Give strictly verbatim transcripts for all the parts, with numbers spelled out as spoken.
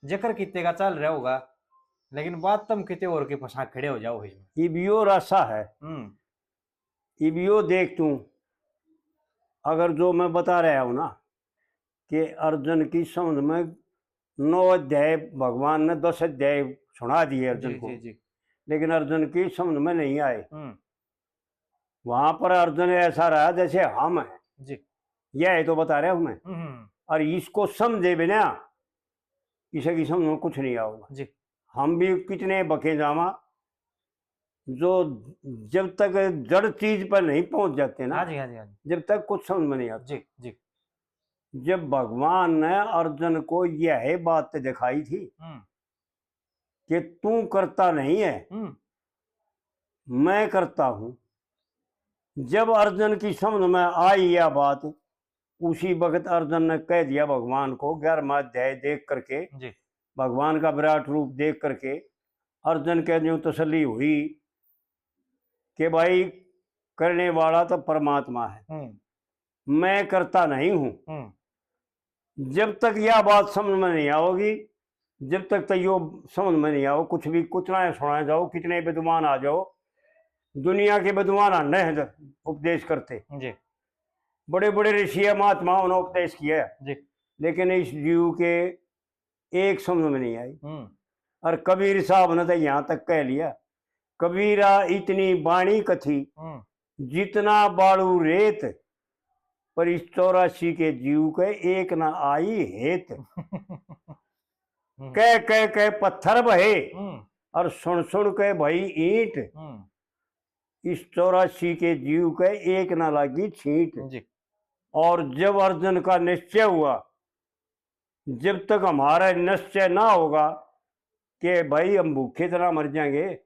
जिक्र किते का चल रहा होगा, लेकिन बात तुम किते और के फंसा खड़े हो जाओ इसमें। इब यो रासा है। हम्म इब यो देख तू, अगर जो मैं बता रहा हूँ ना कि अर्जुन की समझ में नौ अध्याय, भगवान ने दस अध्याय सुना दिए अर्जुन जी को, जी जी लेकिन अर्जुन की समझ में नहीं आए। हम्म वहां पर अर्जुन ऐसा रहा जैसे हम है, जी यह है तो बता रहा हूं मैं। हम्म और इसको समझे बिना इसे की समझ में कुछ नहीं आओगा। जी हम भी कितने बके जावा, जो जब तक जड़ चीज पर नहीं पहुंच जाते ना, हाँ जी हाँ जी हाँ जी जब तक कुछ समझ में नहीं आता। जी जी जब भगवान ने अर्जुन को यह बात दिखाई थी हम्म कि तू करता नहीं है, हम्म मैं करता हूं। जब अर्जुन की समझ में आई यह बात, उसी वक्त अर्जुन ने कह दिया भगवान को, ग्यारहवाँ अध्याय देख करके, जी भगवान का विराट रूप देख करके अर्जुन के जो तसल्ली हुई कि भाई, करने वाला तो परमात्मा है, हम्म मैं करता नहीं हूं। हम्म जब तक यह बात समझ में नहीं आओगी, जब तक तो यो समझ में नहीं आओ, कुछ भी, कितना ही सुनाए जाओ, कितने विद्वान आ जाओ, दुनिया के विद्वान आने हैं जो उपदेश करते, जी बड़े बड़े ऋषि है, महात्मा, उन्होंने उपदेश किया है, जी लेकिन इस जीव के एक समझ में नहीं आई। हम्म और कबीर साहब ने तो यहाँ तक कह लिया, कबीरा इतनी बाणी कथी, हम्म जितना बालू रेत, पर इस चौरासी के जीव के एक ना आई हेत। हम्म कह कह के पत्थर बहे, हम्म और सुन सुन के भई ईंट। हम्म इस चौरासी के जीव के एक ना लागी छींट। जी और जब अर्जुन का निश्चय हुआ, जब तक हमारा निश्चय ना होगा कि भाई, हम भूखे तो ना मर जाएंगे,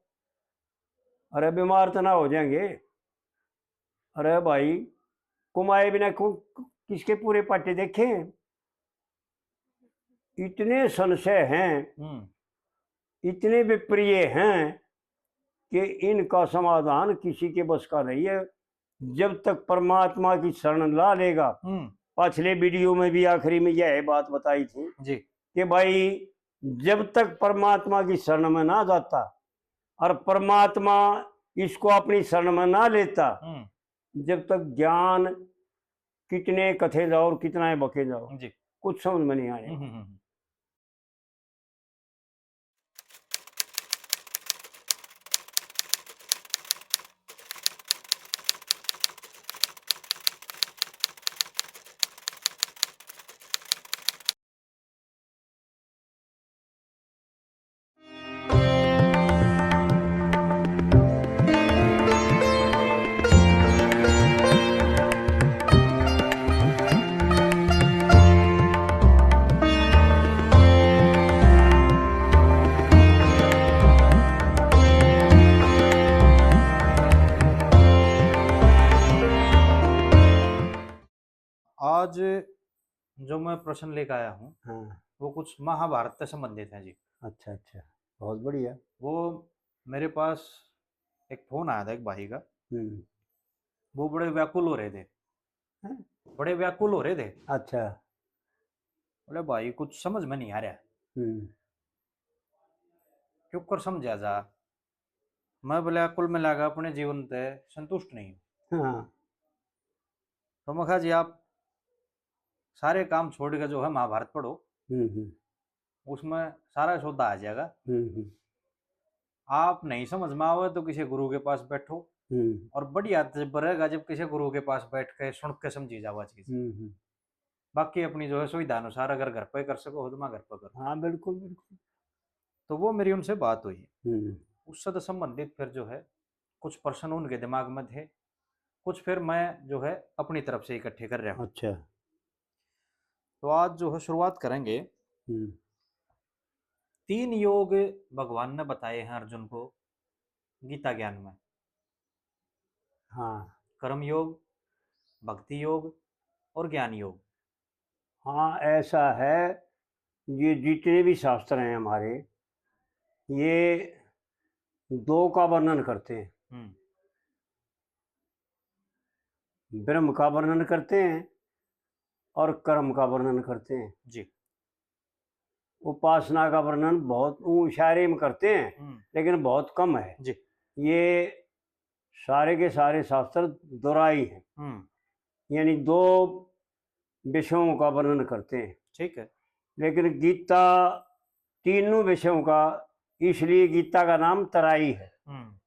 अरे, बीमार तो ना हो जाएंगे, अरे भाई, कमाए बिना को, किसके पूरे पाटे देखे हैं? इतने संशय हैं, हम्म इतने विप्रिय हैं कि इनका समाधान किसी के बस का नहीं है। जब तक परमात्मा की शरण ला लेगा, हम्म पिछले वीडियो में भी आखिरी में यह बात बताई थी जी कि भाई, जब तक परमात्मा की शरण में ना जाता और परमात्मा इसको अपनी शरण में ना लेता, हम्म जब तक ज्ञान कितने कथे जाओ और कितना ही बके जाओ, जी कुछ समझ में नहीं आने। हम्म हम्म हम्म। आज जो मैं प्रश्न लेकर आया हूँ, हाँ। वो कुछ महाभारत से संबंधित है जी। अच्छा, अच्छा, बहुत बढ़िया। वो मेरे पास एक फोन आया था एक भाई का, हम्म। वो बड़े व्याकुल हो रहे थे। हैं? बड़े व्याकुल हो रहे थे। अच्छा। बोले, भाई, कुछ समझ में नहीं आ रहा, हम्म। क्यों कर समझा जा। मैं बोला, कुल मिला के अपने जीवन ते संतुष्ट नहीं हूँ। हाँ। तो मैं कहा, जी, आप सारे काम छोड़ के जो है महाभारत पढ़ो, हम्म, हम्म, उसमें सारा सौदा आ जाएगा। हम्म, हम्म, आप नहीं समझ में आवे तो किसी गुरु के पास बैठो, हम्म, और बढ़िया तब रहेगा जब किसी गुरु के पास बैठ के सुन के समझी जाओ चीज। हम्म, हम्म। बाकी अपनी जो है सुविधा अनुसार अगर घर पे कर सको हो तो मैं घर पे करो। हाँ, बिल्कुल, बिल्कुल। तो वो मेरी उनसे बात हुई। हम्म, उससे तो संबंधित फिर जो है कुछ प्रश्न उनके दिमाग में थे, कुछ फिर मैं जो है अपनी तरफ से इकट्ठे कर रहा हूँ। अच्छा। तो आज जो है शुरुआत करेंगे। हम्म, तीन योग भगवान ने बताए हैं अर्जुन को गीता ज्ञान में। हाँ। कर्म योग, भक्ति योग और ज्ञान योग। हाँ, ऐसा है, ये जितने भी शास्त्र हैं हमारे, ये दो का वर्णन करते हैं। हम्म ब्रह्म का वर्णन करते हैं और कर्म का वर्णन करते हैं। जी। उपासना का वर्णन बहुत ऊं इशारे में करते हैं, हम्म। लेकिन बहुत कम है। जी। ये सारे के सारे शास्त्र दोहराई हैं, हम्म। यानी दो विषयों का वर्णन करते हैं। ठीक है। लेकिन गीता तीनों विषयों का, इसलिए गीता का नाम तराई है। हम्म।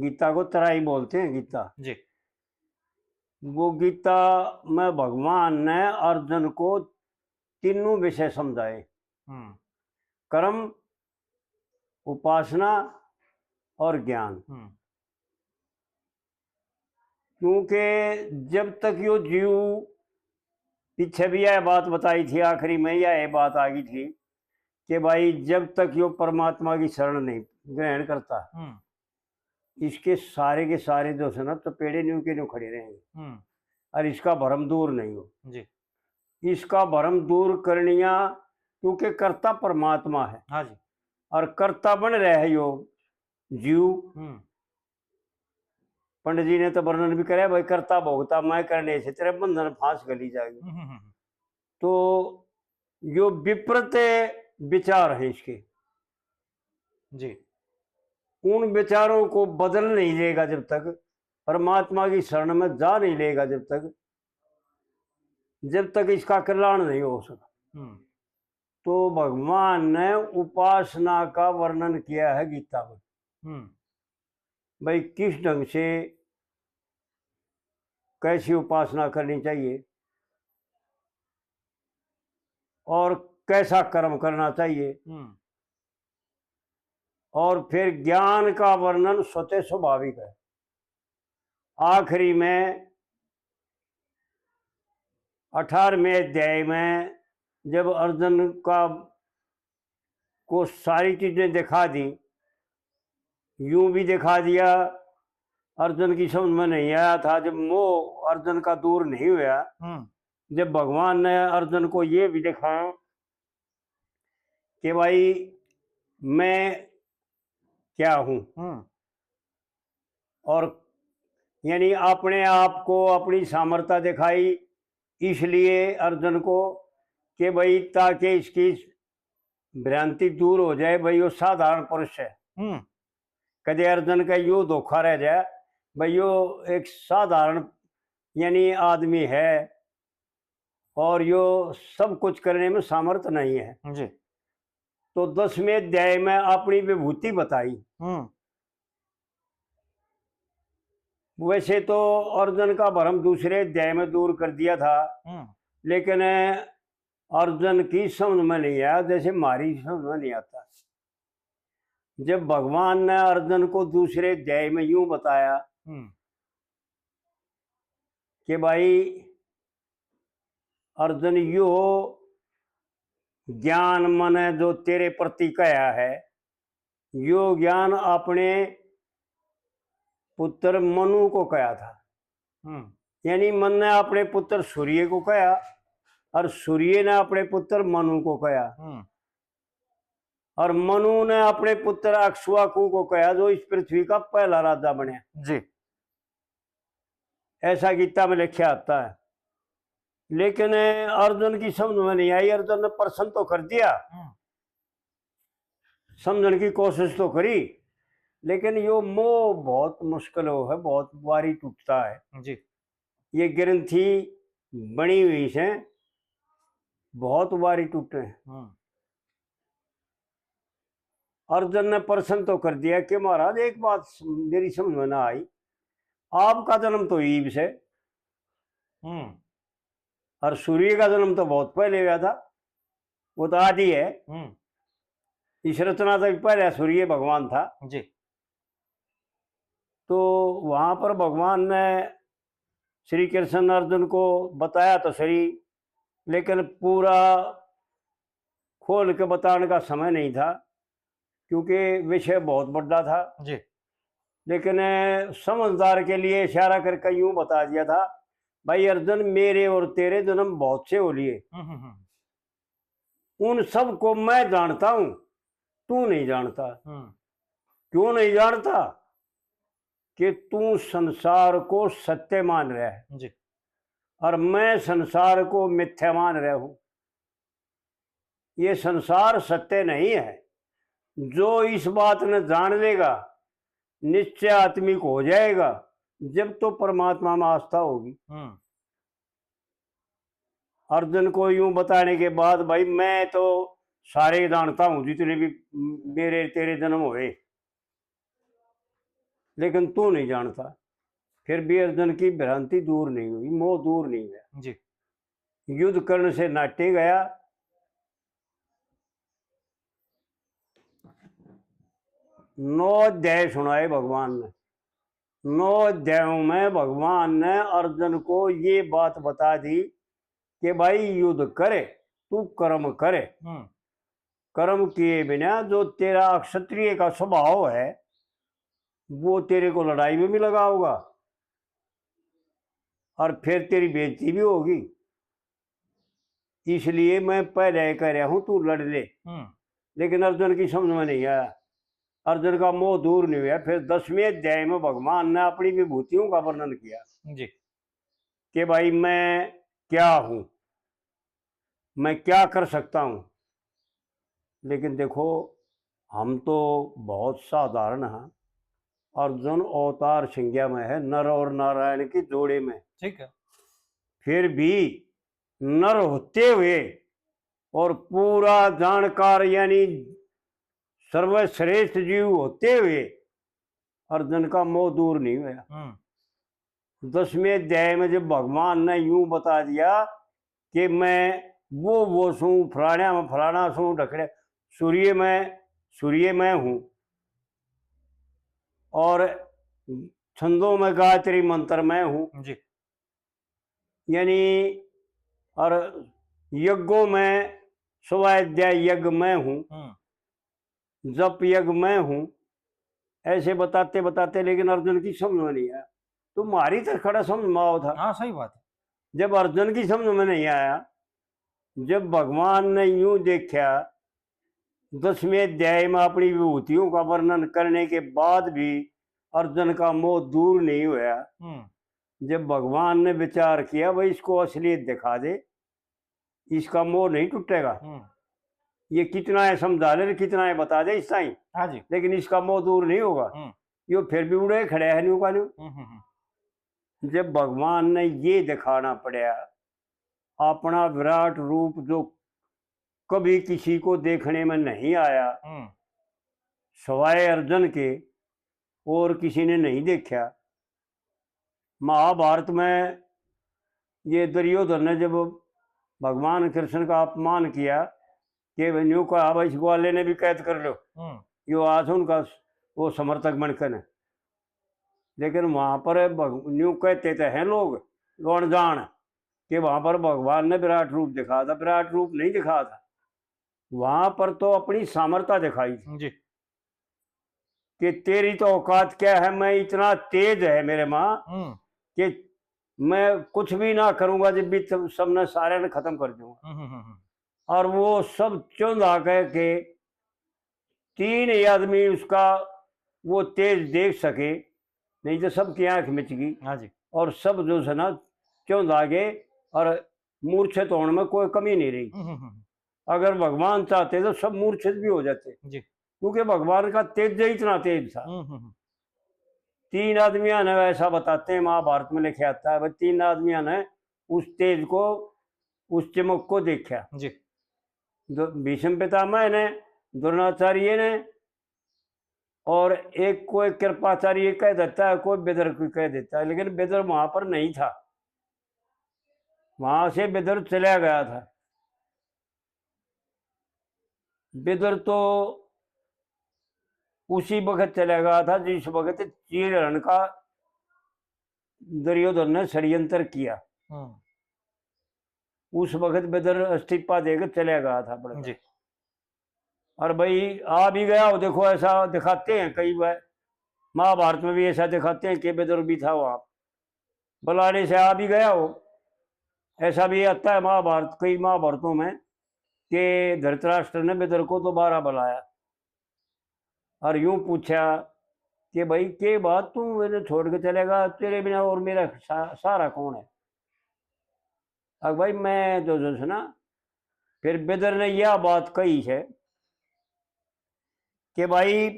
गीता को तराई बोलते हैं, गीता। जी। वो गीता में भगवान ने अर्जुन को तीनों विषय समझाए। हम्म। कर्म, उपासना और ज्ञान। हम्म। क्योंकि जब तक यो जीव, पीछे भी यह बात बताई थी, आखिरी में यह बात आ गई थी कि भाई, जब तक यो परमात्मा की शरण नहीं ग्रहण करता, हम्म। इसके सारे के सारे जो है ना, तो पेड़े न्यू के न्यू खड़े रहेंगे। हम्म। और इसका भरम दूर नहीं हो। जी। इसका भरम दूर करनिया, क्योंकि कर्ता परमात्मा है। हाँ जी। और कर्ता बन रहे यो जीव। हम्म। पंडित जी ने तो वर्णन भी करे, भाई, कर्ता भोगता मैं करने से तेरे बंधन फांस गली जाएगी। हम्म, हम्म, हम्म। तो यो विपरीत विचार है इसके। जी। उन विचारों को बदल नहीं लेगा जब तक, परमात्मा की शरण में जा नहीं लेगा जब तक, जब तक इसका कल्याण नहीं हो सका। हम्म। तो भगवान ने उपासना का वर्णन किया है गीता में। हम्म। भाई, किस ढंग से, कैसी उपासना करनी चाहिए और कैसा कर्म करना चाहिए। हम्म। और फिर ज्ञान का वर्णन स्वतः स्वाभाविक है। आखिरी में अठारहवें अध्याय में जब अर्जुन का को सारी चीजें दिखा दी, यूं भी दिखा दिया, अर्जुन की समझ में नहीं आया था, जब मोह अर्जुन का दूर नहीं हुआ, हम्म। जब भगवान ने अर्जुन को ये भी दिखाया कि भाई, मैं क्या हूं, हम्म। और यानी अपने आप को, अपनी सामर्थ्य दिखाई, इसलिए अर्जुन को कि भाई, ताकि इसकी भ्रांति दूर हो जाए, भाई, यो साधारण पुरुष है। हम्म। कदे अर्जुन का यो धोखा रह जाए, भाई, यो एक साधारण यानी आदमी है और यो सब कुछ करने में सामर्थ्य नहीं है। जी। तो दसवें अध्याय में अपनी विभूति बताई। हम्म। वैसे तो अर्जुन का भरम दूसरे अध्याय में दूर कर दिया था, हम्म। लेकिन अर्जुन की समझ में नहीं आया, जैसे हमारी समझ में नहीं आता। जब भगवान ने अर्जुन को दूसरे अध्याय में यूं बताया हम्म। कि भाई अर्जुन, यो ज्ञान मैंने जो तेरे प्रति कहा है, यो ज्ञान अपने पुत्र मनु को कहा था। हम्म। यानी मन ने अपने पुत्र सूर्य को कहा और सूर्य ने अपने पुत्र मनु को कहा। हम्म। और मनु ने अपने पुत्र अक्षवाकु को कहा, जो इस पृथ्वी का पहला राजा बने। जी। ऐसा गीता में लिखा आता है। लेकिन अर्जुन की समझ में नहीं आई। अर्जुन ने प्रश्न तो कर दिया, हम्म। समझने की कोशिश तो करी, लेकिन यो मोह बहुत मुश्किल हो है, बहुत बारी टूटता है। जी। ये ग्रंथि बनी हुई से बहुत बारी टूटे। हम्म। अर्जुन ने प्रश्न तो कर दिया कि महाराज, एक बात सम-, मेरी समझ में ना आई, आपका जन्म तो ईब से, हम्म। और सूर्य का जन्म तो बहुत पहले हुआ था, वो तो आदि है। हम्म। इस रचना से भी पहले सूर्य भगवान था। जी। तो वहां पर भगवान ने, श्री कृष्ण अर्जुन को बताया तो सही, लेकिन पूरा खोल के बताने का समय नहीं था, क्योंकि विषय बहुत बड़ा था। जी। लेकिन समझदार के लिए इशारा करके यूं बता दिया था, भाई अर्जुन, मेरे और तेरे जन्म बहुत से हो लिए। हम्म, हम्म, हम्म। उन सब को मैं जानता हूं, तू नहीं जानता। हम्म। क्यों नहीं जानता? कि तू संसार को सत्य मान रहा है जी। और मैं संसार को मिथ्या मान रहा हूं। ये संसार सत्य नहीं है। जो इस बात ने जान लेगा, निश्चय आत्मिक हो जाएगा, जब तो परमात्मा में आस्था होगी। हम्म। अर्जुन को यूं बताने के बाद, भाई, मैं तो सारे जानता हूं, जितने भी मेरे तेरे जन्म हुए, लेकिन तू नहीं जानता। फिर भी अर्जुन की भ्रांति दूर नहीं हुई, मोह दूर नहीं हुआ। जी। युद्ध कर्ण से नाटे गया। नौ अध्याय सुनाए भगवान ने। नौ अध्यायों में भगवान ने अर्जुन को ये बात बता दी कि भाई, युद्ध करे, तू कर्म करे। हम्म। कर्म किए बिना जो तेरा क्षत्रिय का स्वभाव है, वो तेरे को लड़ाई में भी लगाओगा और फिर तेरी बेइज्जती भी होगी। इसलिए मैं पहले ही कह रहा हूं, तू लड़ ले। हम्म। लेकिन अर्जुन की समझ में नहीं आया, अर्जुन का मोह दूर नहीं हुआ। फिर दसवें अध्याय में भगवान ने अपनी विभूतियों का वर्णन किया जी। कि भाई, मैं क्या हूं, मैं क्या कर सकता हूं। लेकिन देखो, हम तो बहुत साधारण हैं। अर्जुन अवतार संज्ञा में है, नर और नारायण की जोड़ी में। ठीक है। फिर भी नर होते हुए और पूरा जानकार, यानी सर्वश्रेष्ठ जीव होते हुए अर्जुन का मोह दूर नहीं हुआ। हम्म। दसवें अध्याय में जब भगवान ने यूं बता दिया कि मैं वो, वो सूं, फलाणा में फलाणा सूं, ढकड़े, सूर्य में, सूर्य में हूं और छंदों में गायत्री मंत्र में हूं। जी। यानी, और यज्ञों में, स्वाध्याय यज्ञ में हूं, हम्म। जप यज्ञ में हूं, ऐसे बताते बताते, लेकिन अर्जुन की समझ में नहीं आया। तो म्हारी तो खड़ा समझ में आओ था। हाँ, सही बात है। जब अर्जुन की समझ में नहीं आया, जब भगवान ने यूं देखा, दसवें अध्याय में अपनी विभूतियों का वर्णन करने के बाद भी अर्जुन का मोह दूर नहीं हुआ। हम्म। जब भगवान ने विचार किया, भाई, इसको असलियत दिखा दे, इसका मोह नहीं टूटेगा। हम्म। ये कितना है समझा ले, कितना है बता दे इस ताई, हाँ जी। लेकिन इसका मोह दूर नहीं होगा। हम्म। यो फिर भी उड़े खड़े है न्यू का न्यू। हम्म, हम्म, हम्म। जब भगवान ने ये दिखाना पड़ा, अपना विराट रूप जो कभी किसी को देखने में नहीं आया, हम्म। सिवाय अर्जुन के और किसी ने नहीं देखा। महाभारत में ये दुर्योधन ने जब भगवान कृष्ण का अपमान किया कि न्यू कहा, "भाई, इस ग्वाले ने भी कैद कर लो।" हम्म। यो आज उनका वो समर्थक बनकर है। लेकिन वहां पर भग-, न्यू कहते तो हैं लोग, अनजान, कि वहां पर भगवान ने विराट रूप दिखाया था। विराट रूप नहीं दिखाया था, वहां पर तो अपनी सामर्थ्य दिखाई थी जी। कि तेरी तो औकात क्या है, मैं इतना तेज है मेरे माँ हम्म। कि मैं कुछ भी ना करूंगा, जब भी तुम सबने, सारे ने खत्म कर दूंगा। हम्म, हम्म, हम्म। और वो सब चौंधा कह के तीन ही आदमी उसका वो तेज देख सके, नहीं तो सबकी आंख मिच गई। हाँ जी। और सब जो है ना, चौंधा गए और मूर्छित होने में कोई कमी नहीं रही। हम्म, हम्म, हम्म। अगर भगवान चाहते तो सब मूर्छित भी हो जाते, जी। क्योंकि भगवान का तेज ही इतना तेज था। हम्म, हम्म, हम्म। तीन आदमियां ने, ऐसा बताते हैं, महाभारत में लिखे आता है, भाई, तीन आदमियां ने उस तेज को, उस चमक को देखा। जी। दो-, भीष्म पितामह ने, द्रोणाचार्य ने, और एक कोई कृपाचार्य कह देता है, कोई बेदर को कह देता है, लेकिन बेदर वहां पर नहीं था। वहां से बेदर चला गया था। बेदर तो उसी वक्त चला गया था जिस वक्त चीर हरण का दुर्योधन ने षड्यंत्र किया। हम्म। उस वक्त बेदर इस्तीफा देकर चला गया था अपने। जी। और भाई, आ भी गया हो, देखो, ऐसा दिखाते हैं कई बार, महाभारत में भी ऐसा दिखाते हैं कि बेदर भी था वहां, बुलाने से आ भी गया हो। ऐसा भी आता है महाभारत, कई महाभारतों में, कि धृतराष्ट्र ने बेदर को दोबारा बुलाया और यूं पूछा कि भाई, के बात, तू मैंने छोड़ के चलेगा, तेरे बिना और मेरा सा-, सहारा कौन है? अब भाई, मैं जो, जो है ना, फिर बिदर ने यह बात कही है कि भाई,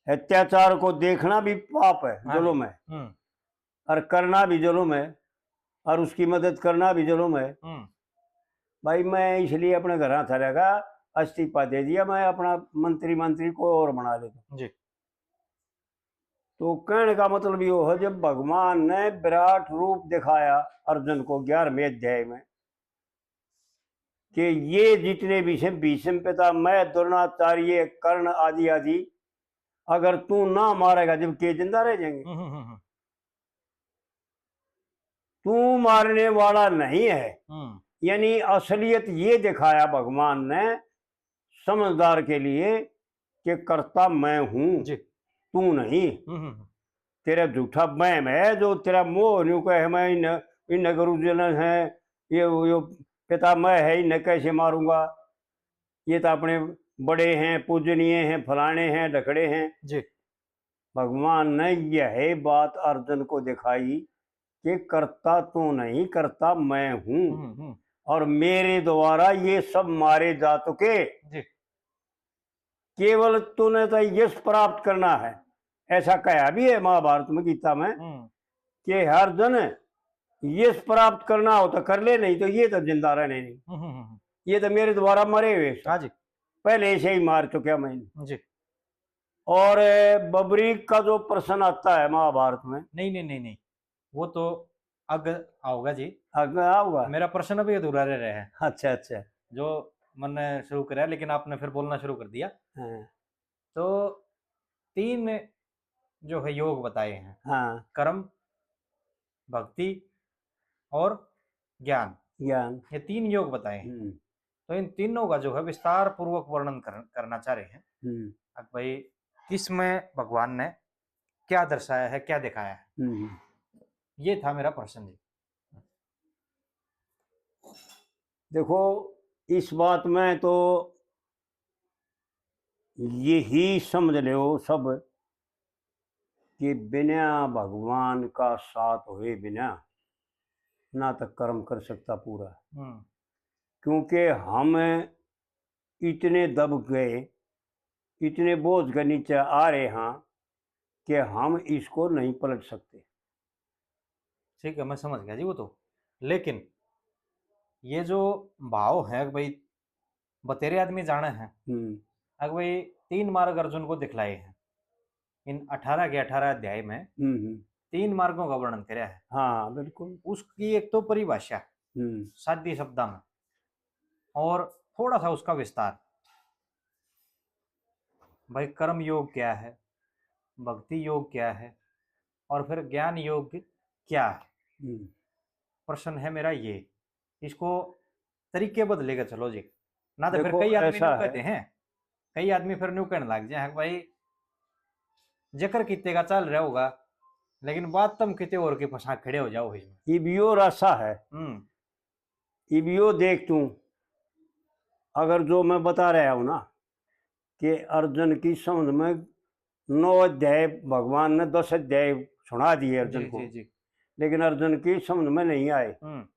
अत्याचार को देखना भी पाप है, हाँ जी। जुल्म है, हम्म। और करना भी जुल्म है, और उसकी मदद करना भी जुल्म है। हम्म। भाई, मैं इसलिए अपने घर था लगा, इस्तीफा दे दिया, मैं अपना मंत्री, मंत्री को और बना लेता। जी। तो कहने का मतलब यो है, जब भगवान ने विराट रूप दिखाया अर्जुन को ग्यारहवें अध्याय में, कि ये जितने भी हैं, भीष्म पितामह, द्रोणाचार्य, कर्ण आदि आदि, अगर तू ना मारेगा, जब के जिंदा रह जाएंगे? हम्म, हम्म, हम्म। तू मारने वाला नहीं है। हम्म। यानी असलियत ये दिखाया भगवान ने समझदार के लिए कि कर्ता मैं हूँ, जी। तू नहीं। हम्म, हम्म, हम्म। तेरा झूठा वहम है, जो तेरा मोह न्यू कहे, मैं इन, इन गुरुजन है, ये, ये पितामह है, इन्हें कैसे मारूंगा? ये तो अपने बड़े हैं, पूजनीय हैं, फलाने हैं, ढकड़े हैं। जी। भगवान ने यह बात अर्जुन को दिखाई कि कर्ता तू नहीं, कर्ता मैं हूँ। हम्म, हम्म। और मेरे द्वारा ये सब मारे जा चुके। जी। केवल तूने तो यश प्राप्त करना है, ऐसा कहा भी है महाभारत में, गीता में, हम्म। कि अर्जुन, यश प्राप्त करना हो तो कर ले, नहीं तो ये तो जिंदा रहने नहीं। हम्म, हम्म, हम्म। ये तो मेरे द्वारा मरे हुए हैं। हाँ जी। पहले से ही मार चुका मैंने। जी। और बबरी का जो प्रश्न आता है महाभारत में, नहीं, नहीं, नहीं, नहीं, वो तो आगे आओगा जी। आगे आओगा। मेरा प्रश्न अभी अधूरा रह रहा है। अच्छा, अच्छा। जो मैंने शुरू करा, लेकिन आपने फिर बोलना शुरू कर दिया। हाँ। तो तीन जो है योग बताए हैं, हाँ। कर्म, भक्ति और ज्ञान। ज्ञान। ये तीन योग बताए हैं। हम्म। तो इन तीनों का जो है विस्तार पूर्वक वर्णन कर, करना चाह रहे हैं। हम्म। अब भाई, इसमें भगवान ने क्या दर्शाया है, क्या दिखाया है? हम्म। ये था मेरा प्रश्न जी। देखो, इस बात में तो यही समझ लो सब कि बिना भगवान का साथ हुए बिना ना तो कर्म कर सकता पूरा। हम्म। क्योंकि हम इतने दब गए, इतने बोझ के नीचे आ रहे हैं कि हम इसको नहीं पलट सकते। ठीक है, मैं समझ गया जी वो तो। लेकिन ये जो भाव है कि भाई, बतेरे आदमी जाने हैं, हम्म। अगर भाई, तीन मार्ग अर्जुन को दिखलाए हैं इन अठारह के अठारह अध्याय में, हम्म, हम्म। तीन मार्गों का वर्णन करा है। हाँ, बिल्कुल। उसकी एक तो परिभाषा हम्म। सादी शब्दा में, और थोड़ा सा उसका विस्तार। भाई, कर्म योग क्या है, भक्ति योग क्या है, और फिर ज्ञान योग क्या है? हम्म। प्रश्न है मेरा ये, इसको तरीके बदले के चलो जी, ना तो फिर देखो, कई आदमी ऐसा न्यू है। कहते हैं, कई आदमी फिर न्यू कहने लग जाए, "हाँ भाई, जिक्र किते का चल रहा होगा, लेकिन बात तुम किते और की फंसा खड़े हो जाओ इसमें।" इब यो रासा है। हम्म। इब यो देख तू, अगर जो मैं बता रहा हूँ ना कि अर्जुन की समझ में नौ अध्याय भगवान ने दस अध्याय सुना दिए अर्जुन जी, को, जी, जी। लेकिन अर्जुन की समझ में नहीं आए। हम्म।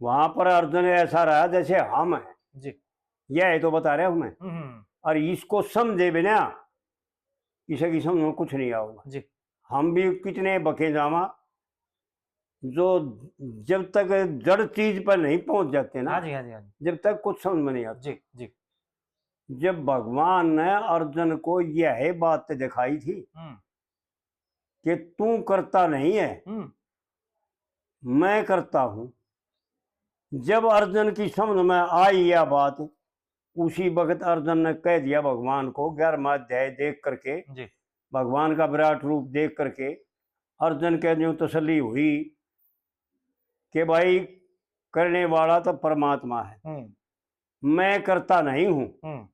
वहां पर अर्जुन ऐसा रहा जैसे हम हैं। जी। यह है तो बता रहे हूं मैं। हम्म, हम्म। और इसको समझे बिना इसे की समझ में कुछ नहीं आओगा। जी। हम भी कितने बके जावा, जो जब तक जड़ चीज पर नहीं पहुंच जाते ना, हाँ जी, हाँ जी, हाँ जी। जब तक कुछ समझ में नहीं आता। जी, जी। जब भगवान ने अर्जुन को यह बात दिखाई थी हम्म। कि तू करता नहीं है, हम्म। मैं करता हूं। जब अर्जुन की समझ में आई यह बात, उसी वक्त अर्जुन ने कह दिया भगवान को, ग्यारहवाँ अध्याय देख करके, जी। भगवान का विराट रूप देख करके अर्जुन के जो तसल्ली हुई कि भाई, करने वाला तो परमात्मा है, हम्म। मैं करता नहीं हूं। हम्म।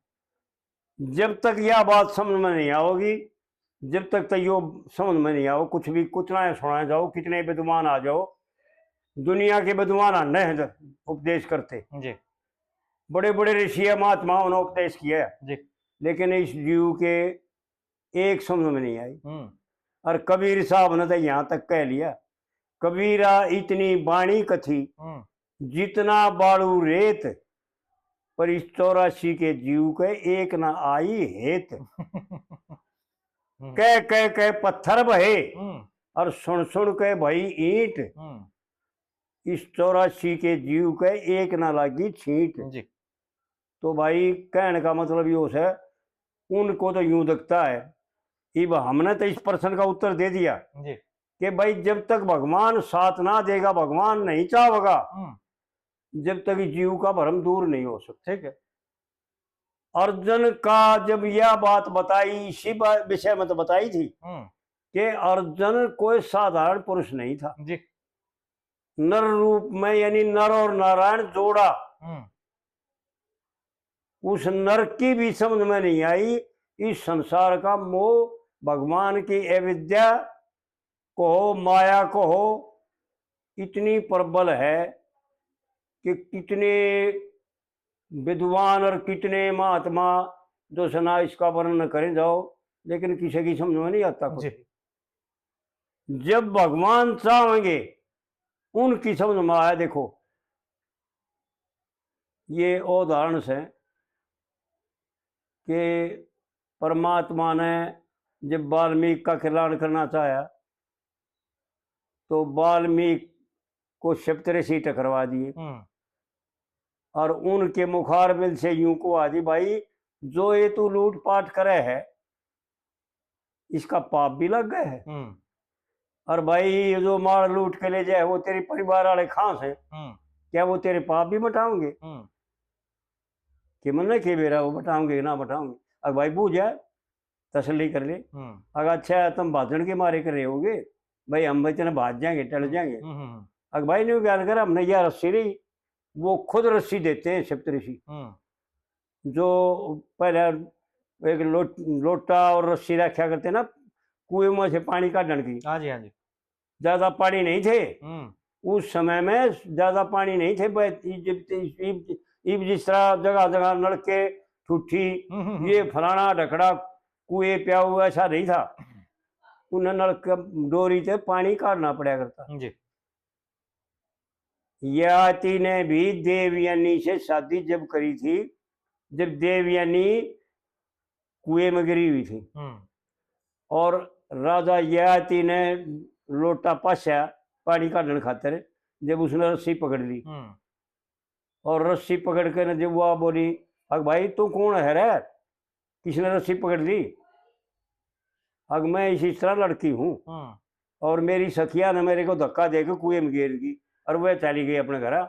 जब तक यह बात समझ में नहीं आओगी, जब तक तो यो समझ में नहीं आओ, कुछ भी, कितना सुनाए जाओ, कितने विद्वान आ जाओ, दुनिया के विद्वान आने हैं उपदेश करते, जी। बड़े बड़े ऋषि महात्मा उन्होंने उपदेश किया है, जी। लेकिन इस जीव के एक समझ में नहीं आई। हम्म। और कबीर साहब ने तो यहां तक कह लिया, "कबीरा इतनी बाणी कथी, हम्म। जितना बालू रेत, पर इस चौरासी के जीव के एक ना आई हेत। हम्म। कह कह के पत्थर बहे हम्म। और सुन सुन के भई ईंट। हम्म। इस चौरासी के जीव के एक ना लागी छींट। जी। तो भाई, कहने का मतलब यो है, उनको तो यूं दिखता है, इब हमने तो इस प्रश्न का उत्तर दे दिया जी। कि भाई, जब तक भगवान साथ ना देगा, भगवान नहीं चाहेगा, हम्म। जब तक इस जीव का भरम दूर नहीं हो सकता। ठीक है। अर्जुन का जब यह बात बताई, इसी बा-, विषय में तो बताई थी हम्म। कि अर्जुन कोई साधारण पुरुष नहीं था। जी। नर रूप में, यानी नर और नारायण जोड़ा। हम्म। उस नर की भी समझ में नहीं आई। इस संसार का मोह, भगवान की अविद्या कहो, माया कहो, इतनी प्रबल है कि कितने विद्वान और कितने महात्मा जो सना इसका वर्णन करें जाओ, लेकिन किसी की समझ में नहीं आता कुछ। जी। जब भगवान चाहेंगे, उनकी समझ में आया। देखो, ये उदाहरण से कि परमात्मा ने जब वाल्मीकि का कल्याण करना चाहा, तो वाल्मीकि को सप्तऋषि टकरवा दिए हम्म। और उनके मुखारबिंद से यूं कहा दी, भाई, जो ये तू लूटपाट करे है, इसका पाप भी लग गया है। हम्म। और भाई, ये जो माल लूट के ले जाए, वो तेरे परिवार वाले खां से, हम्म। क्या वो तेरे पाप भी मिटाओगे? हम्म। कि मन्ने के बेरा वो मिटाओगे, ना मिटाओगे? अब भाई, बूझ जाए, तसल्ली कर ले। हम्म। अगर अच्छा, तुम भाजण के मारे कर रहे होगे, भाई, हम भाई तेने भाज जाएंगे, टल हम्म। जाएंगे। हम्म, हम्म, हम्म। अगर भाई, न्यू ज्ञान कर, हमने यह रस्सी ली, वो खुद रस्सी देते हैं सप्तऋषि। हम्म। जो पहले एक लो-, लोटा और रस्सी रखा करते ना, कुएं में से पानी काढ़ने की। हाँ जी, हाँ जी। ज्यादा पानी नहीं थे हम्म। उस समय में, ज्यादा पानी नहीं थे। ब-, इब, इब, इब, इब जिस तरह जगह जगह नलके, ठुठी, हम्म, हम्म, हम्म। ये फलाना ढकड़ा, कुएं प्याऊ, ऐसा नहीं था। हम्म। उन्हें नलके, डोरी से पानी काढ़ना पड़ा करता। जी। ययाति ने भी देवयानी से शादी जब करी थी, जब देवयानी कुएं में गिरी हुई थी हम्म। और राजा ययाति ने लोटा पास्या पानी काढ़ने खातर, जब उसने रस्सी पकड़ ली हम्म। और रस्सी पकड़ के न जब वह बोली, "अग भाई, तू कौन है रे? किसने रस्सी पकड़ ली?" "अग, मैं इसी तरह लड़की हूँ हम्म। और मेरी सखिया ने मेरे को धक्का देके कुएं में गिर गई और वह चली गई अपने घर।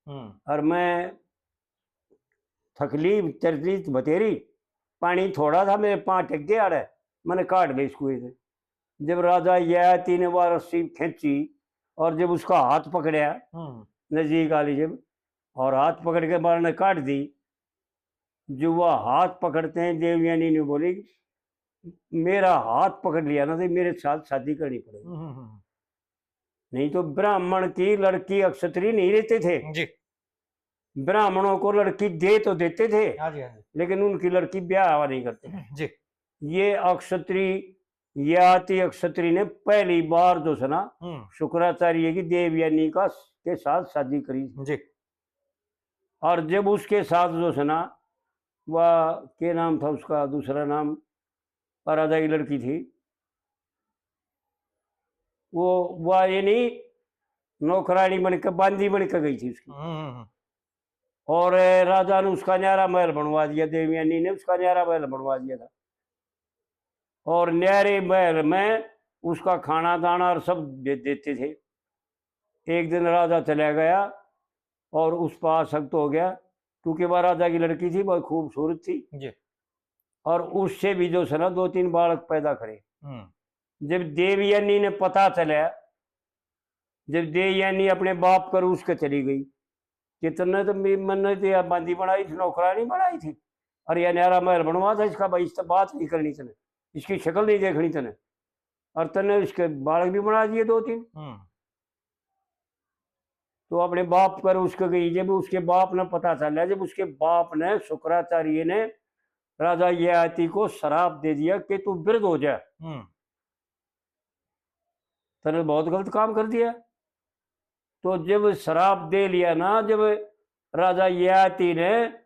हम्म। और मैं थकली, तकलीफ बतेरी, पानी थोड़ा था, मेरे पाँव टक गए आड़े, मैंने काट ली इस कुएं से।" जब राजा ययाति ने वह रस्सी खींची और जब उसका हाथ पकड़ा हम्म। नजदीक आ ली जब, और हाथ पकड़ के बाहर ने काट दी, जो वह हाथ पकड़ते हैं, देवयानी ने बोली, "मेरा हाथ पकड़ लिया ना, तो मेरे साथ शादी करनी पड़ेगी।" हम्म, हम्म, हम्म। नहीं तो ब्राह्मण की लड़की अक्षत्री नहीं रहते थे। जी। ब्राह्मणों को लड़की दे तो देते थे, हाँ जी, हाँ जी। लेकिन उनकी लड़की ब्याह नहीं करते। जी। ये अक्षत्री, ययाति अक्षत्री ने पहली बार जो है ना, हम्म। शुक्राचार्य की देवयानी का, के साथ शादी करी। जी। और जब उसके साथ जो है ना, वह, के नाम था उसका, दूसरा नाम, राजा की लड़की थी, वो, वह ये नहीं, नौकरानी बन के, बांदी बन के गई थी उसकी। हम्म, हम्म, हम्म। और राजा ने उसका न्यारा महल बनवा दिया, देवयानी ने उसका न्यारा महल बनवा दिया था। और न्यारे महल में उसका खाना दाना और सब दे देते थे। एक दिन राजा चला गया और उस पर आसक्त हो गया, क्योंकि वह राजा की लड़की थी, बहुत खूबसूरत थी। जी। और उससे भी जो है ना, दो तीन बालक पैदा करे। हम्म। जब देवयानी ने पता चला, जब देवयानी अपने बाप का रूस के चली गई कि तन्ने तो मे-, मन्ने तो या बांदी बनाई थी, नौकरानी बनाई थी, और या न्यारा महल बनवा था इसका, भाई, इससे बात नहीं करनी तने, इसकी शक्ल नहीं देखनी तने, और तन्ने इसके बालक भी बना दिए दो तीन। हम्म। तो अपने बाप पर उसके गई, जब उसके बाप ने पता चला, जब उसके बाप ने, शुक्राचार्य ने, राजा ययाति को श्राप दे दिया कि तू वृद्ध हो जा, हम्म। तने बहुत गलत काम कर दिया। तो जब श्राप दे लिया ना, जब राजा ययाति ने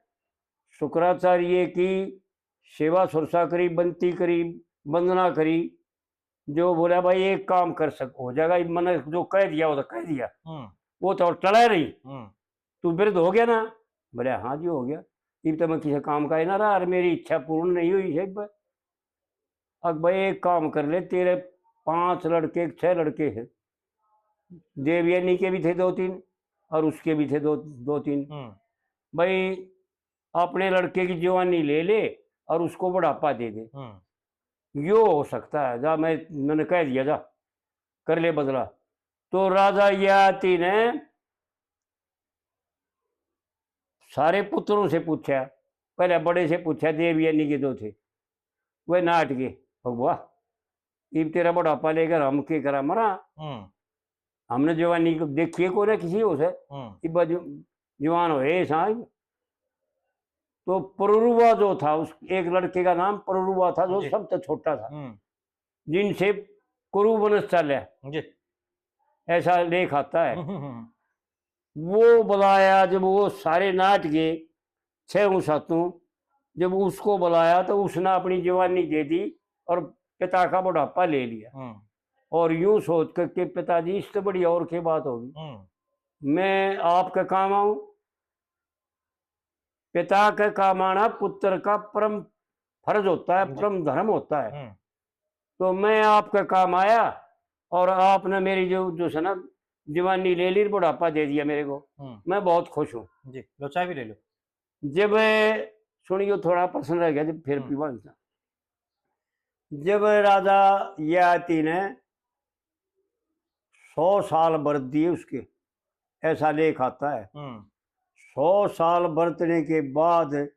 शुक्राचार्य की सेवा सुरसा करी, बनती करी, वंदना करी। जो बोला, भाई, एक काम कर सक हो जाएगा, मैंने जो कह दिया वो तो कह दिया। हम्म। वो तो टला नहीं। हम्म। तू वृद्ध हो गया ना? बोले, हाँ जी, हो गया। इब तो मैं किसी काम का ही ना रहा और मेरी इच्छा पूर्ण नहीं हुई है। अब भाई, एक काम कर ले, तेरे पांच लड़के, छह लड़के हैं, देवयानी के भी थे दो तीन और उसके भी थे दो, दो तीन। हम्म। भाई, अपने लड़के की जवानी ले ले और उसको बुढ़ापा दे दे। हम्म। यो हो सकता है, जा, मैं, मैंने कह दिया, जा, कर ले बदला। तो राजा ययाति ने सारे पुत्रों से पूछा, पहले बड़े से पूछा, देवयानी के दो थे, वह नाट के, भगवा, इब तेरा बुढ़ापा लेकर हम के करा, मरा? हम्म। हमने जवानी को देखिए को ना किसी हो से, हम्म। इब जु-, जवान होए साहब। तो परुरुवा जो था, उस एक लड़के का नाम परुरुवा था, जो जी। सबसे छोटा था, हम्म। जिनसे कुरु वंश चले, जी। ऐसा लेख आता है। हम्म, हम्म, हम्म। वो बुलाया, जब वो सारे नाट गए, छह हूँ सातों, जब उसको बुलाया तो उसने अपनी जवानी दे दी और पिता का बुढ़ापा ले लिया। हम्म। और यूं सोच कर के, पिताजी, इससे बड़ी और क्या बात होगी? हम्म। मैं आपके काम आऊं? पिता के काम आना पुत्र का परम फर्ज होता है, जी। परम धर्म होता है। हम्म। तो मैं आपके काम आया और आपने मेरी जो, जो है ना, जवानी ले ली, बुढ़ापा दे दिया मेरे को। हम्म। मैं बहुत खुश हूँ। जी, लो, चाय भी ले लो। जब, सुनियो, थोड़ा प्रश्न रह गया, जब फिर हम्म। पीवा था। जब राजा ययाति ने सौ साल व्रत दिए उसके, ऐसा लेख आता है। हम्म। सौ साल बरतने के बाद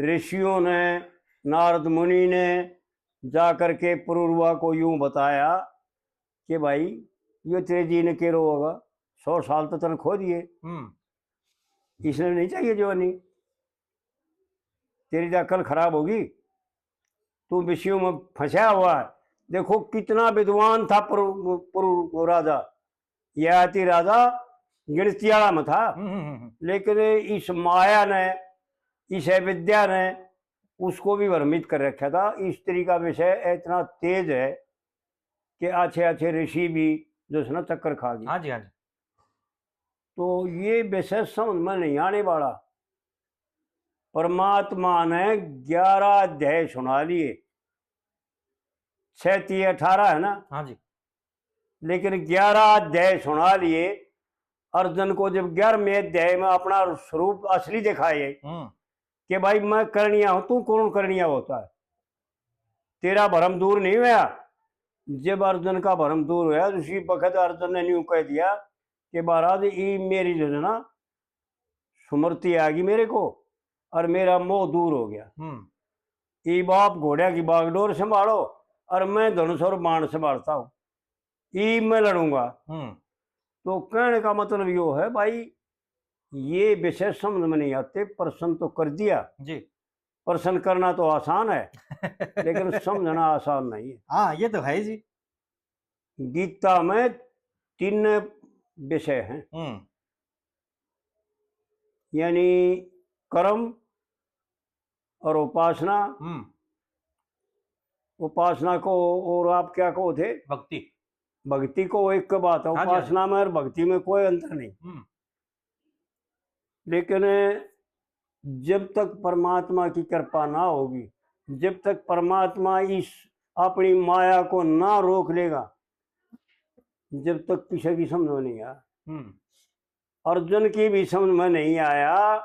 ऋषियों ने, नारद मुनि ने जाकर के पुरुरवा को यूं बताया कि भाई, ये तेरे जी ने के रोगा, सौ साल तो तने खो दिए, हम्म। इसने नहीं चाहिए जवानी, तेरी तो अकल खराब होगी, तू विषयों में फंसा हुआ है। देखो, कितना विद्वान था पुरु-, पुरु-, राजा, ययाति राजा गिणती आला में था, हम्म, हम्म, हम्म। लेकिन इस माया ने, इस अविद्या ने उसको भी भ्रमित कर रखा था। स्त्री का विषय इतना तेज है कि अच्छे अच्छे ऋषि भी जो है ना, चक्कर खा गए। हाँ जी, हाँ जी। तो ये विषय समझ में नहीं आने वाला। परमात्मा ने ग्यारह अध्याय सुना लिए, छह तीन अठारह है ना? हाँ जी। लेकिन ग्यारह अध्याय सुना लिए। अर्जुन को जब ग्यारहवें अध्याय में अपना स्वरूप असली दिखाए हम्म। कि भाई, मैं करणीय हूं, तू कौन करणीय होता है, तेरा भरम दूर नहीं हुआ। जब अर्जुन का भरम दूर हुआ, उसी वक्त अर्जुन ने न्यू कह दिया कि महाराज, ये मेरी जो है ना, स्मृति आ गई मेरे को और मेरा मोह दूर हो गया। हम्म। इब आप घोड़िया की बागडोर संभालो और मैं धनुष और बाण संभालता हूँ, इब मैं लड़ूंगा। हम्म। तो कहने का मतलब यो है भाई, ये विषय समझ में नहीं आते, प्रश्न तो कर दिया। जी। प्रश्न करना तो आसान है, लेकिन समझना आसान नहीं है। हाँ, ये तो है जी। गीता में तीन विषय हैं, हम्म। यानी कर्म और उपासना। हम्म। उपासना को और आप क्या कहो थे? भक्ति। भक्ति को एक बात है, हाँ जी, हाँ जी। उपासना में और भक्ति में कोई अंतर नहीं। हम्म। लेकिन जब तक परमात्मा की कृपा ना होगी, जब तक परमात्मा इस अपनी माया को ना रोक लेगा, जब तक किसी की समझ में नहीं आया। हम्म। अर्जुन की भी समझ में नहीं आया।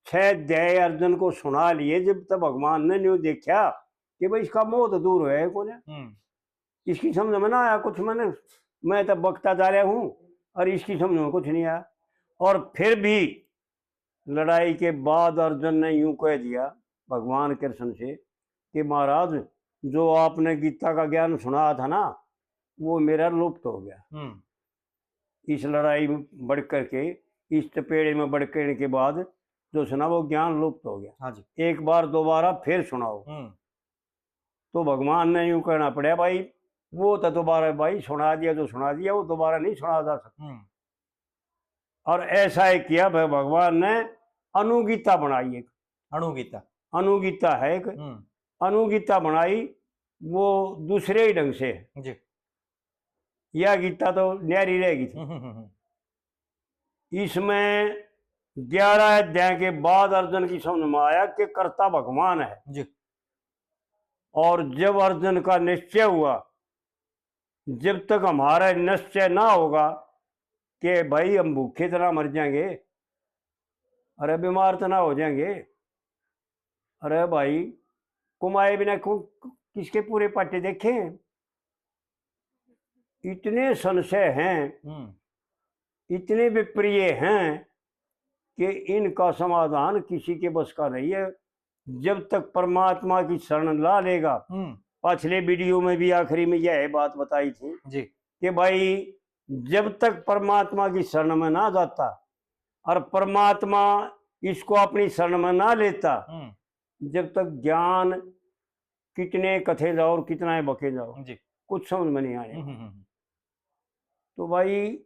छह अध्याय अर्जुन को सुना लिए, जब तक भगवान ने न्यू देखा कि भाई, इसका मोह तो दूर है कोने। हम्म। इसकी समझ में ना आया कुछ। मैंने, मैं तो बकता जा रहा हूँ और इसकी समझ में कुछ नहीं आया। और फिर भी लड़ाई के बाद अर्जुन ने यूं कह दिया भगवान कृष्ण से कि महाराज, जो आपने गीता का ज्ञान सुनाया था ना, वो मेरा लुप्त हो गया। हम्म। इस लड़ाई में बढ़ करके, इस चपेड़े में बढ़ करने के बाद जो है ना, वो ज्ञान लुप्त हो गया। हाँ जी। एक बार दोबारा फिर सुनाओ। हम्म। तो भगवान ने यूं कहना पड़ा, भाई, वो तो दोबारा, भाई, सुना दिया जो सुना दिया, वो दोबारा नहीं सुना जा सकता। हम्म। और ऐसा ही किया भ-, भगवान ने अनुगीता बनाई एक। अणुगीता। अनुगीता है एक। हम्म। अनुगीता बनाई, वो दूसरे ही ढंग से है। जी। यह गीता तो न्यारी रहेगी थी। हम्म, हम्म, हम्म। इसमें ग्यारह अध्याय के बाद अर्जुन की समझ में आया कि कर्ता भगवान है। जी। और जब अर्जुन का निश्चय हुआ, जब तक हमारा निश्चय ना होगा कि भाई हम भूखे तो ना मर जाएंगे, अरे बीमार तो ना हो जाएंगे, अरे भाई कमाए बिना को-, किसके पूरे पाटे देखे हैं? इतने संशय हैं, हम्म। इतने विप्रिय हैं कि इनका समाधान किसी के बस का नहीं है। जब तक परमात्मा की शरण ला लेगा, हम्म। पिछले वीडियो में भी आखिरी में यह बात बताई थी जी। कि भाई जब तक परमात्मा की शरण में ना जाता और परमात्मा इसको अपनी शरण में ना लेता, हम्म। जब तक ज्ञान कितने कथे जाओ और कितना ही बके जाओ, जी। कुछ समझ में नहीं आने। हम्म, हम्म, हम्म। तो भाई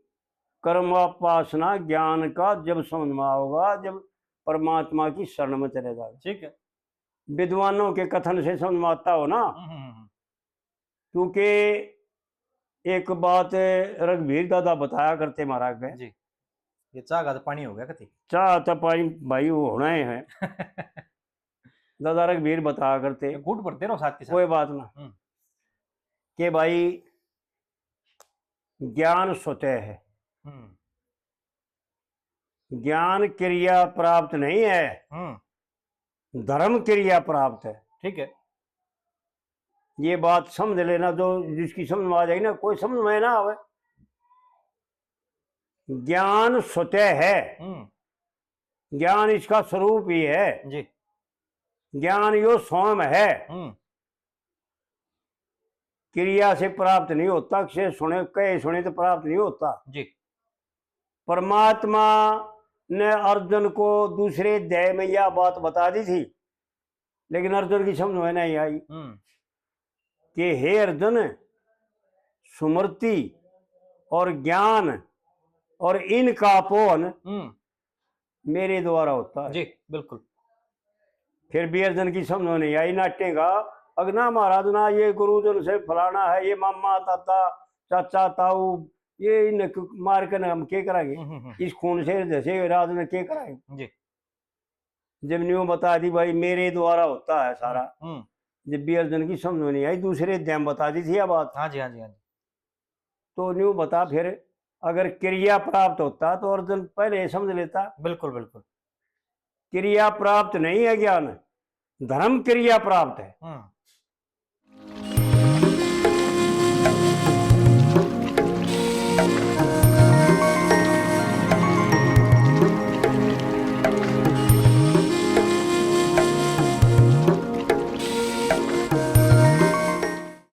कर्म उपासना ज्ञान का जब समझ में आओगा, जब परमात्मा की शरण में चले जाओ। ठीक है। विद्वानों के कथन से समझ में आता हो ना, हम्म, हम्म, हम्म। क्योंकि एक बात रघुवीर दादा बताया करते महाराज के। जी। ये चाह का तो पानी हो गया कति। चाह तो पानी भाई वो होना ही है। दादा रघुवीर बताया करते, ये घूट भरते रहो साथ के साथ। कोई बात ना, हम्म। कि भाई ज्ञान स्वतः है, हम्म। ज्ञान क्रिया प्राप्त नहीं है, हम्म। धर्म क्रिया प्राप्त है। ठीक है। ये बात समझ लेना, जो जिसकी समझ में आ जाएगी ना, कोई समझ में ना आवे। ज्ञान स्वतः है, हम्म। ज्ञान इसका स्वरूप ही है, जी। ज्ञान यो स्वयं है। हम्म। क्रिया से प्राप्त नहीं होता, से सुने, कहे सुने तो प्राप्त नहीं होता। जी। परमात्मा ने अर्जुन को दूसरे अध्याय में यह बात बता दी थी, लेकिन अर्जुन की समझ में नहीं आई हम्म। कि हे अर्जुन, स्मृति और ज्ञान और इनका पोहन हम्म। मेरे द्वारा होता है। जी, बिल्कुल। फिर भी अर्जुन की समझ में नहीं आई, नाटेगा, अगना महाराज ना, ये गुरुजन से फलाना है, ये मामा, ताता, चाचा, ताऊ, ये इन मार के हम के करांगे? हम्म, हम्म, हम्म। इस खून से जैसे राज में के करांगे? जी। जब न्यू बता दी भाई मेरे द्वारा होता है सारा, हम्म। जब भी अर्जुन की समझ में नहीं आई, दूसरे अध्याय में बता दी थी यह बात। हाँ जी, हाँ जी, हाँ जी। तो न्यू बता फिर, अगर क्रिया प्राप्त होता तो अर्जुन पहले ही समझ लेता। बिल्कुल, बिल्कुल। क्रिया प्राप्त नहीं है ज्ञान, धर्म क्रिया प्राप्त है। हम्म।